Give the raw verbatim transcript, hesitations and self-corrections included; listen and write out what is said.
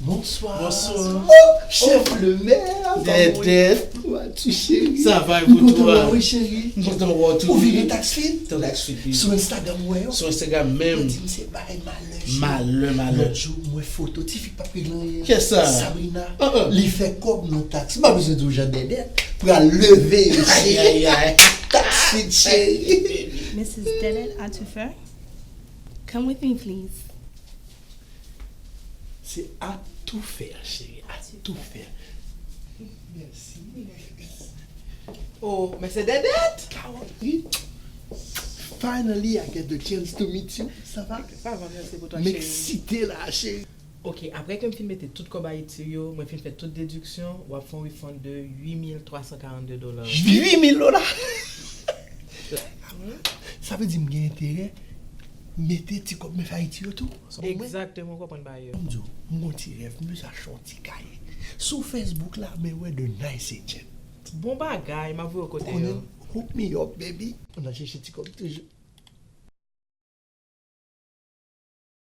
Bonswa. Bonswa. Oh, chef le maire. Dèdèt. Kòman w ye, cheri? Sa va, M kontan bonswa. wè w, cheri. M kontan wè w tou. Ou vire tax fit? Tan tax fit, baby. Sou Instagram, wè yo. Sou Instagram Yo menm. di m se bagay malè, cheri. Malè, malè. Lòt jou, mwen foto ti fi k p ap regle anyen. Kiyès sa? Sabrina. Ah, ah. Li fè kòb nan tax. M pa bezwen di w jan Dèdèt pral leve, cheri. Ay, ay, ay. Tax fit, cheri. Missus Dedet Atoufè, come with me, please. Se à tout faire, cheri. À tout faire. Merci. Oh, men se Dèdèt! Kawòt, wi. Finally, I get the chance to meet you. Sa va? Sa va, mèsi pou twa, M cheri. Eksite la, cheri. Ok, apre ke m fin mete tout kòb Ayiti yo, mwen fin fè tout dediksyon, w ap fè yon refund de huit mille trois cent quarante-deux dola. Huit mille dola. Sa vle di m gen enterè mete ti kòb m fè Ayiti yo tou. Sa pou mwen? Egzakteman, w konprann bagay yo. M di w, m gon ti rèv, m bezwen achte yon ti kay. Sou Facebook la, men wè The Nice Agent. Bon bagay, m ap voye w kote Konnen, yo. Hook me up, baby. Ann al chèche ti kòb toujou.